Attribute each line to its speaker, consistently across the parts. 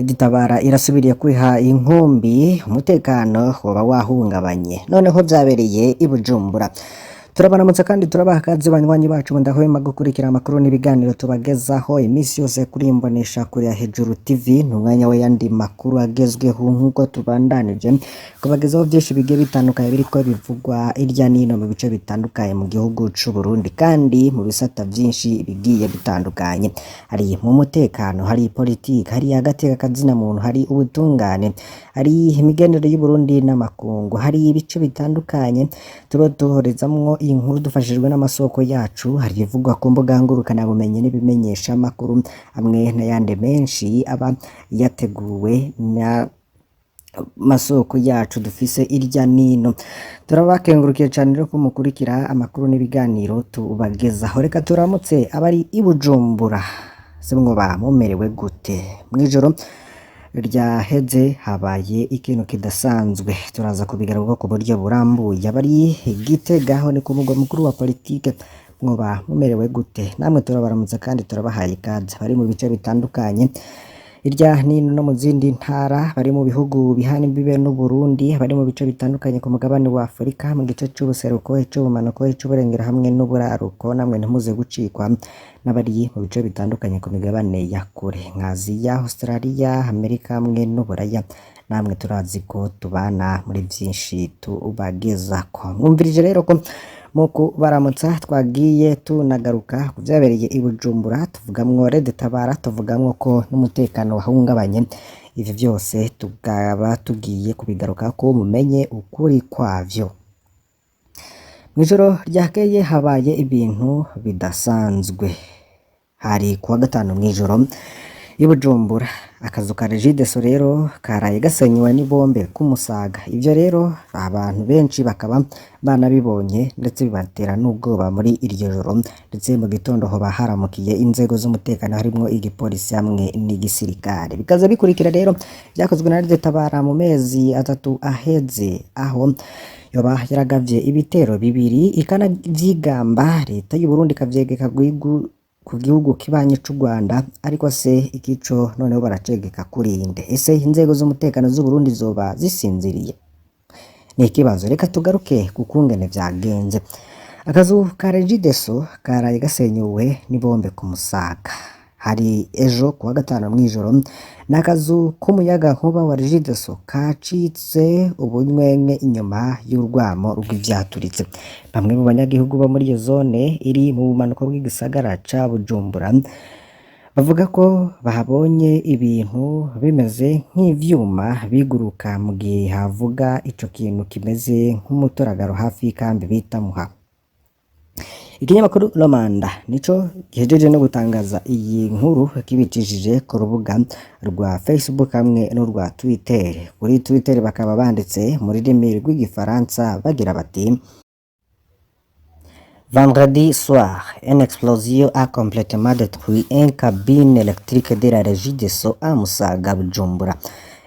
Speaker 1: Tabara irasubiriye kwiha inkumbi, umutekano woba wahungabanye, noneho vyabereye i Bujumbura. Turabaramutsa kandi turabaha akazi banywanyi bacu mudahwema gukurikira amakuru n'ibiganiro tubagezaho iminsi yose kuri Imbonesha Kure ya Hejuru TV. Ni umwanya w'ayandi makuru agezweho, nk'uko tubandanije kubagezaho vyinshi bigiye bitandukanye biriko bivugwa irya nino mu bice bitandukanye mu gihugu c'u Burundi, kandi mu bisata vyinshi bigiye bitandukanye. Hari mu mutekano, hari politike, hari agateka kazina muntu, hari ubutungane, hari imigenere y'Uburundi n'amakungu, hari ibice bitandukanye tuba duhorezamwo iyi nkuru dufashijwe n'amasoko yacu. Hari ibivugwa ku mbuga ngurukanabumenyi n'ibimenyesha amakuru amwe n'ayandi menshi aba yateguwe na masoko yacu dufise irya nino. Turabakengurukiye cane rero ko mukurikira amakuru n'ibiganiro tubagezaho. Reka turamutse abari i Bujumbura, se mwoba mumerewe gute? Mw'ijoro ryaheze habaye ikintu kidasanzwe, turaza kubigaruka ku buryo burambuye. Abari Gitega, aho ni ku mugwa mukuru wa politike, mwoba mumerewe gute? Namwe turabaramutsa kandi turabahaye ikaze. Bari mu bice bitandukanye irya nino no mu zindi ntara, bari mu bihugu bihana imbibe n'Uburundi, bari mu bice bitandukanye ku mugabane wa Afurika, mu gice c'ubuseruko, ic'ubumanuko, ic'uburengero hamwe n'uburaruko, namwe ntimuze gucikwa, n'abari mu bice bitandukanye ku migabane ya kure nka Aziya, Australia, Amerika hamwe n'Uburaya, namwe turazi ko tubana muri vyinshi tubagezako. Mwumvirije rero ko mu kubaramutsa twagiye tunagaruka ku vyabereye i Bujumbura, tuvugamwo Red Tabara, tuvugamwo ko n'umutekano wahungabanye. Ivyo vyose tukaba tugiye kubigarukako mumenye ukuri kwavyo. Mw'ijoro ryakeye habaye ibintu bidasanzwe, hari kuwa gatanu mw'ijoro i Bujumbura. Akazu ka Regideso rero karaye gasenywe n'ibombe k'umusaga. Ivyo rero abantu benshi bakaba banabibonye, ndetse bibatera n'ubwoba muri iryo joro. Ndetse mu gitondo hoba haramukiye inzego z'umutekano, harimwo igipolisi hamwe n'igisirikare. Bikaza bikurikira rero vyakozwe na Red Tabara mu mezi 3 aheze, aho yoba yaragavye ibitero bibiri ikanavyigamba, leta y'u Burundi ikavyegeka ku gihugu kibanyi c'u Rwanda. Ariko se ikico noneho baracegeka kurinde? Ese inzego z'umutekano z'u Burundi zoba zisinziriye? Ni ikibazo. Reka tugaruke ku kungene vyagenze. Akazu ka Regideso karaye gasenyuwe n'ibombe ku Musaga, hari ejo kuwa gatanu mw'ijoro. Ni akazu k'umuyaga nkuba wa Regideso kacitse ubunywenke inyuma y'urwamo rw'ivyaturitse. Bamwe mu banyagihugu bo muri iyo zone iri mu bumanuko bw'igisagara ca Bujumbura bavuga ko bahabonye ibintu bimeze nk'ivyuma biguruka mu gihe havuga ico kintu kimeze nk'umuturagaro hafi y'ikambi bita Muha. Ikinyamakuru Romanda nico gihejeje no gutangaza iyi nkuru kibicishije ku rubuga rwa Facebook hamwe n'urwa Twitter. Kuri Twitter bakaba banditse mu rurimi rw'igifaransa bagira bati: Vendredi soir, une explosion a complètement détruit une cabine électrique de la Regideso à Musaga, Bujumbura.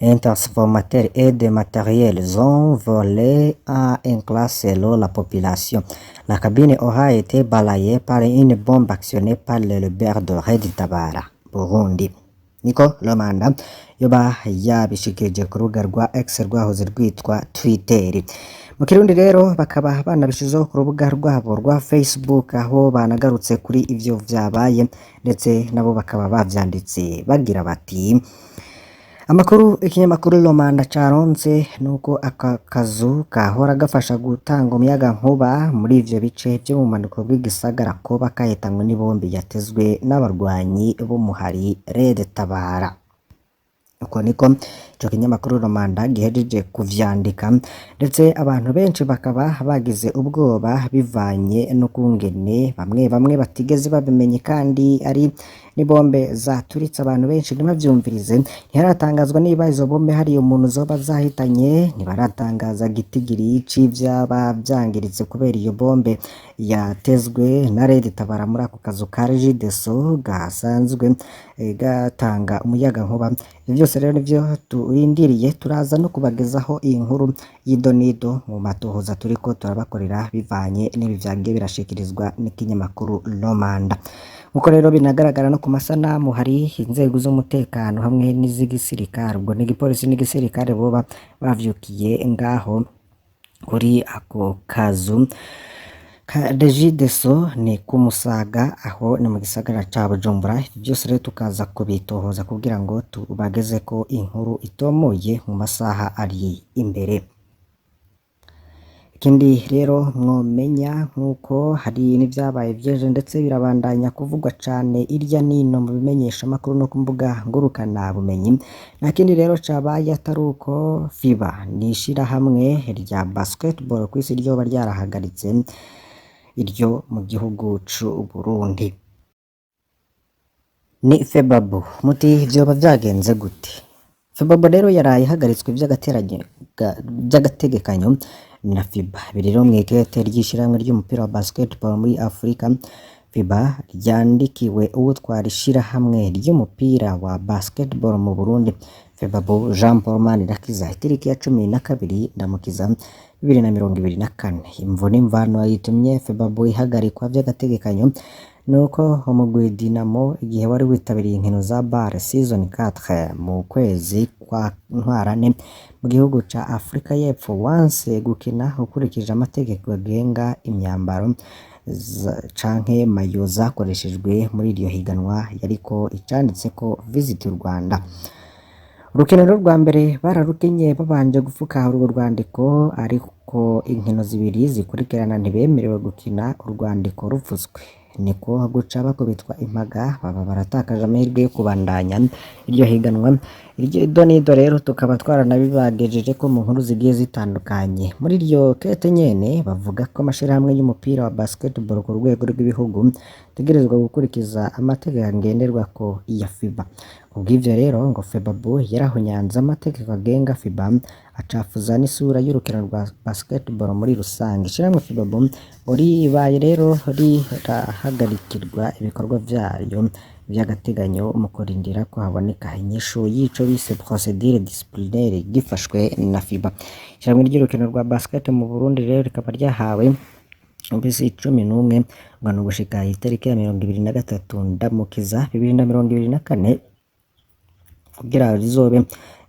Speaker 1: Un transformateur et des matériels ont volé à éclats selon la population. La cabine aura été balayée par une bombe actionnée par le rebelle de Red Tabara, Burundi. Niko Romanda yoba yabishikirije ku rubuga rwa X rwahoze rwitwa Twitter. Mu Kirundi rero bakaba banabishizeho ku rubuga rwabo rwa Facebook, aho banagarutse kuri ivyo vyabaye, ndetse nabo bakaba bavyanditse bagira bati: Amakuru ikinyamakuru Romanda caronse nuko aka kazu kahora gafasha gutanga umuyaga nkuba muri ivyo bice vyo mu bumanuko bw'igisagara koba kahitanywe n'ibombe yatezwe n'abarwanyi b'umuhari Red Tabara. Uko niko ico kinyamakuru Romanda gihejeje kuvyandika, ndetse abantu benshi bakaba bagize ubwoba bivanye n'ukungene bamwe bamwe batigeze babimenye kandi ari n'ibombe zaturitse, abantu benshi ntibavyumvirize. Ntiharatangazwa niba izo bombe hari umuntu zoba zahitanye, ntibaratangaza gitigiri c'ivyaba vyangiritse kubera iyo bombe yatezwe na Red Tabara muri ako kazu ka Regideso gasanzwe gatanga umuyaga nkuba. Ivyo vyose rero nivyo turindiriye, turaza no kubagezaho iyi nkuru y'idonido mu matohoza turiko turabakorera bivanye n'ibi vyagiye birashikirizwa n'ikinyamakuru Romanda. Nkuko rero binagaragara no ku masanamu, hari inzego z'umutekano hamwe n'iz'igisirikare, ubwo n'igipolisi n'igisirikare boba bavyukiye ngaho kuri ako kazu ka Regideso, ni ku Musaga, aho ni mu gisagara ca Bujumbura. Ivyo vyose rero tukaza kubitohoza kugira ngo tubagezeko inkuru itomoye mu masaha ari imbere. Ikindi rero mwomenya, nkuko hari n'ivyabaye vy'ejo ndetse birabandanya kuvugwa cane irya nino mu bimenyeshamakuru no ku mbuga ngurukana bumenyi, nta kindi rero cabaye atari uko FIBA, ni ishirahamwe rya basketball kw'isi, ryoba ryarahagaritse iryo mu gihugu c'Uburundi. Ni FEBABU. Muti vyoba vyagenze gute? FEBABU rero yaraye ihagaritswe vy'agategekanyo na FIBA. Biri rero mw'ikete ry'ishirahamwe ry'umupira wa basketball muri Afrika FIBA ryandikiwe uwutwara ishirahamwe ry'umupira wa basketball mu Burundi FEBABU, Jean Paul Manirakiza, itariki ya 12 Ndamukiza 2024. Imvo n'imvano yitumye FEBABU ihagarikwa vy'agategekanyo nuko umugwi Dinamo, igihe wari witabiriye inkino za BAL Season 4 mu kwezi kwa Ntwarante mu gihugu ca Afrika y'Epfo, wanse gukina ukurikije amategeko agenga imyambaro canke mayo zakoreshejwe muri iryo higanwa, yariko icanditseko "Visit Rwanda". Urukino rero rwa mbere bararukinye babanje gufuka urwo rwandiko, ariko inkino zibiri zikurikirana ntibemerewe gukina urwandiko rupfutswe, niko guca bakubitwa impaga, baba baratakaje amahirwe yo kubandanya iryo higanwa. Iryo donido rero tukaba twaranabibagejeje ko mu nkuru zigiye zitandukanye. Muri iryo kete nyene bavuga ko amashirahamwe y'umupira wa basketball ku rwego rw'ibihugu ategerezwa gukurikiza amategeko ngenderwako ya FIBA. Kubw'ivyo rero ngo FEBABU yarahonyanze amategeko agenga FIBA, acafuza n'isura y'urukino rwa basketball muri rusange. Ishirahamwe FEBABU ngo ribaye rero rirahagarikirwa ibikorwa vyayo vy'agateganyo mu kurindira ko haboneka inyishu y'ico bise procédure disciplinaire gifashwe na FIBA. Ishirahamwe ry'urukino rwa basket mu Burundi rero rikaba ryahawe imisi 11, ngo ni ugushika itariki ya 23 Ndamukiza 2024, kugira rizobe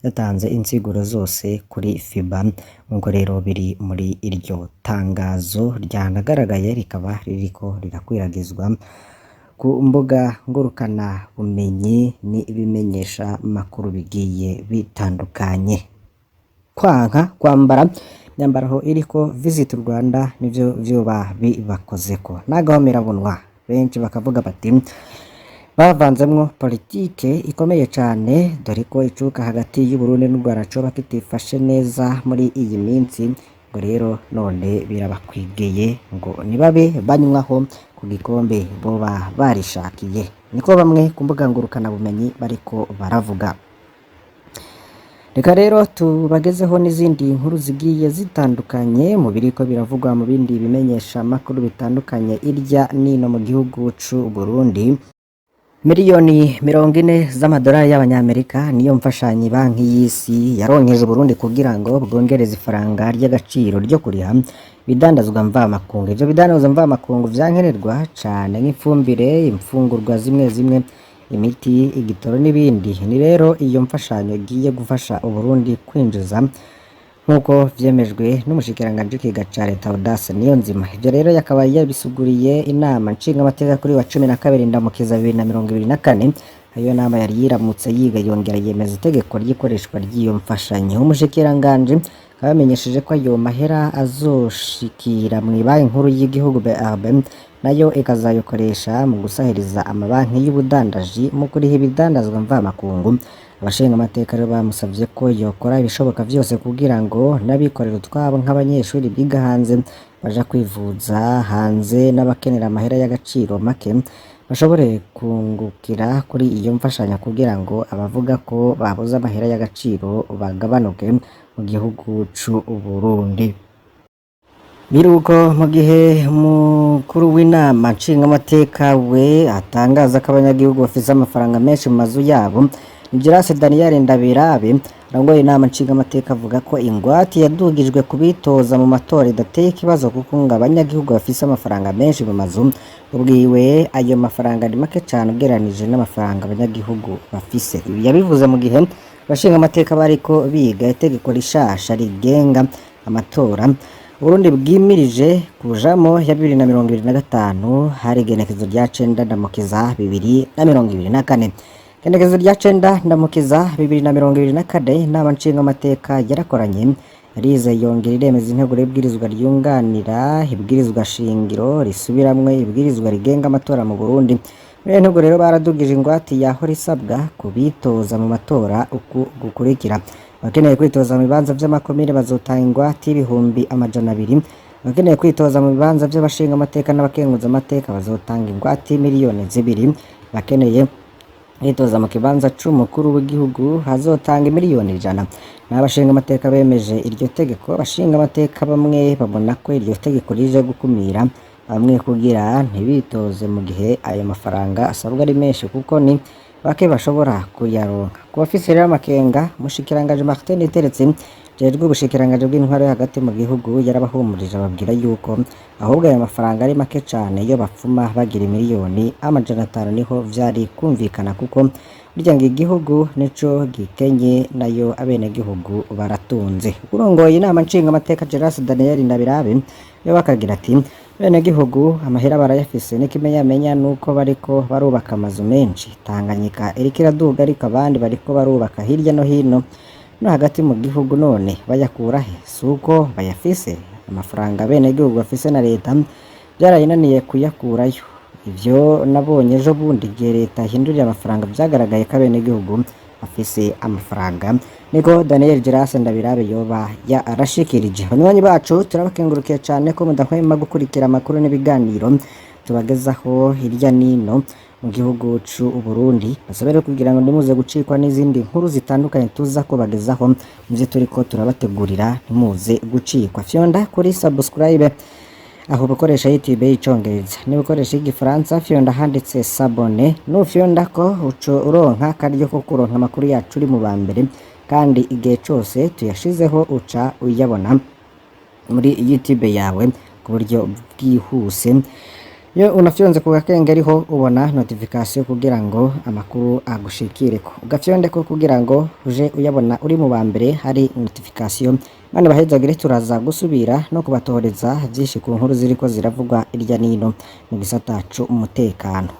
Speaker 1: yatanze insiguro zose kuri FIBA, nk'uko rero biri muri iryo tangazo ryanagaragaye, rikaba ririko rirakwiragizwa ku mbuga ngurukana bumenyi n'ibimenyesha makuru bigiye bitandukanye. Kwanka kwambara imyambaro iriko "Visit Rwanda" nivyo vyoba bibakozeko n'agahomerabunwa. Benshi bakavuga bati bavanzemwo politike ikomeye cane, dore ko icuka hagati y'Uburundi n'u Rwanda coba kitifashe neza muri iyi minsi. Ngo rero none birabakwigeye, ngo nibabe banywaho ku gikombe boba barishakiye, niko bamwe ku mbuga ngurukana bumenyi bariko baravuga. Reka rero tubagezeho n'izindi nkuru zigiye zitandukanye mu biriko biravugwa mu bindi bimenyesha makuru bitandukanye irya nino mu gihugu c'u Burundi. Miliyoni 40 z'amadolari y'abanyamerika niyo mfashanyo Banki y'Isi yaronkeje Uburundi kugira ngo bwongereze ifaranga ry'agaciro ryo kuriha ibidandazwa mvamakungu. Ivyo bidandazwa mvamakungu vyankenerwa cane nk'ifumbire, imfungurwa zimwe zimwe, imiti, igitoro n'ibindi. Ni rero iyo mfashanyo igiye gufasha Uburundi kwinjiza, nk'uko vyemejwe n'umushikiranganji w'ikigega ca leta Audace Niyonzima. Ivyo rero yakaba yabisuguriye inama nshingamateka kuri wa 12 Ndamukiza 2024. Iyo nama yari yiramutse yiga yongera yemeza itegeko ry'ikoreshwa ry'iyo mfashanyo. Umushikiranganji akaba yamenyesheje ko ayo mahera azoshikira mw'ibanki nkuru y'igihugu BRB, nayo ikazayokoresha mu gusahiriza amabanki y'ubudandaji mu kuriha ibidandazwa mvamakungu. Abashingamateka rero bamusavye ko yokora ibishoboka vyose kugira ngo n'abikorera utwabo, nk'abanyeshuri biga hanze baja kwivuza hanze n'abakenera amahera y'agaciro make, bashobore kungukira kuri iyo mfashanyo, kugira ngo abavuga ko babuze amahera y'agaciro bagabanuke mu gihugu c'u Burundi. Biruko mu gihe umukuru w'inama nshingamateka we atangaza ko abanyagihugu bafise amafaranga menshi mu mazu yabo. Girase Daniel Ndabirabe arongoye inama nshingamateka avuga ko ingwate yadugijwe kubitoza mu matora idateye ikibazo kuko ngo abanyagihugu bafise amafaranga menshi mu mazu. Ubwiwe ayo mafaranga ni make cane ugereranije n'amafaranga abanyagihugu bafise. Ibi yabivuze mu gihe abashingamateka bariko biga itegeko rishasha rigenga amatora Uburundi bwimirije kujamo ya 2025. Hari igenekezo rya 9 Ndamukiza 2024. Igenekezo rya 9 Ndamukiza 2024, inama nshingamateka yarakoranye, yarize, yongera iremeza integuro y'ibwirizwa ryunganira ibwirizwa shingiro risubiramwe ibwirizwa rigenga amatora mu Burundi. Muri iyo nteguro rero baradugije ingwate yahora isabwa kubitoza mu matora uku gukurikira: abakeneye kwitoza mu bibanza vy'amakomine bazotanga ingwate y'ibihumbi 200,000, abakeneye kwitoza mu bibanza vy'abashingamateka n'abakenguzamateka bazotanga ingwate y'imiliyoni 2, abakeneye kwitoza mu kibanza c'umukuru w'igihugu hazotanga imiliyoni 100. N'abashingamateka bemeje iryo tegeko, abashingamateka bamwe babona ko iryo tegeko rije gukumira bamwe kugira ntibitoze mu gihe ayo mafaranga asabwa ari menshi, kuko ni bake bashobora kuyaronka. Ku bafise rero amakenga, umushikiranganji Martin Niteretse jejwe ubushikiranganji bw'intwaro yo hagati mu gihugu yarabahumurije, ababwira yuko ahubwo ayo mafaranga ari make cane, iyo bapfuma bagira imiliyoni 500 niho vyari kumvikana, kuko burya ngo igihugu nico gikenye nayo abenegihugu baratunze. Urongoye inama nshingamateka Gerard Daniel Ndabirabe we bakagira ati: "Abenegihugu amahera barayafise, n'ikimenyamenya nuko bariko barubaka amazu menshi. Tanganyika iriko iraduga, ariko abandi bariko barubaka hirya no hino no hagati mu gihugu, none bayakura he? Suko bayafise? Amafaranga abenegihugu bafise na leta byarayinaniye kuyakurayo. Ivyo nabonye ejo bundi igihe leta ihindurira amafaranga, vyagaragaye ko abenegihugu bafise amafaranga." Niko Daniel Gerase Ndabirabe yoba yarashikirije. Banywanyi bacu, turabakengurukiye cane ko mudahwema gukurikira amakuru n'ibiganiro tubagezaho hirya nino mu gihugu c'u Burundi. Basabe rero kugira ngo ntimuze gucikwa n'izindi nkuru zitandukanye tuza kubagezaho muvyo turiko turabategurira, ntimuze gucikwa. Fyonda kuri subscribe aho ukoresha YouTube y'icongereza, niba ukoresha igifaransa fyonda handitse s'abonner. Nufyonda ko uco uronka akaryo ko kuronka amakuru yacu uri mu ba mbere, kandi igihe cose tuyashizeho uca uyabona muri YouTube yawe ku buryo bwihuse. Iyo unafyonze ku gakengeriho ubona notification kugira ngo amakuru agushikireko, ugafyondeko kugira ngo uje uyabona uri mu ba mbere, hari notification. Bane bahezagire, turaza gusubira no kubatohoreza vyinshi ku nkuru ziriko ziravugwa irya nino mu gisata c'umutekano.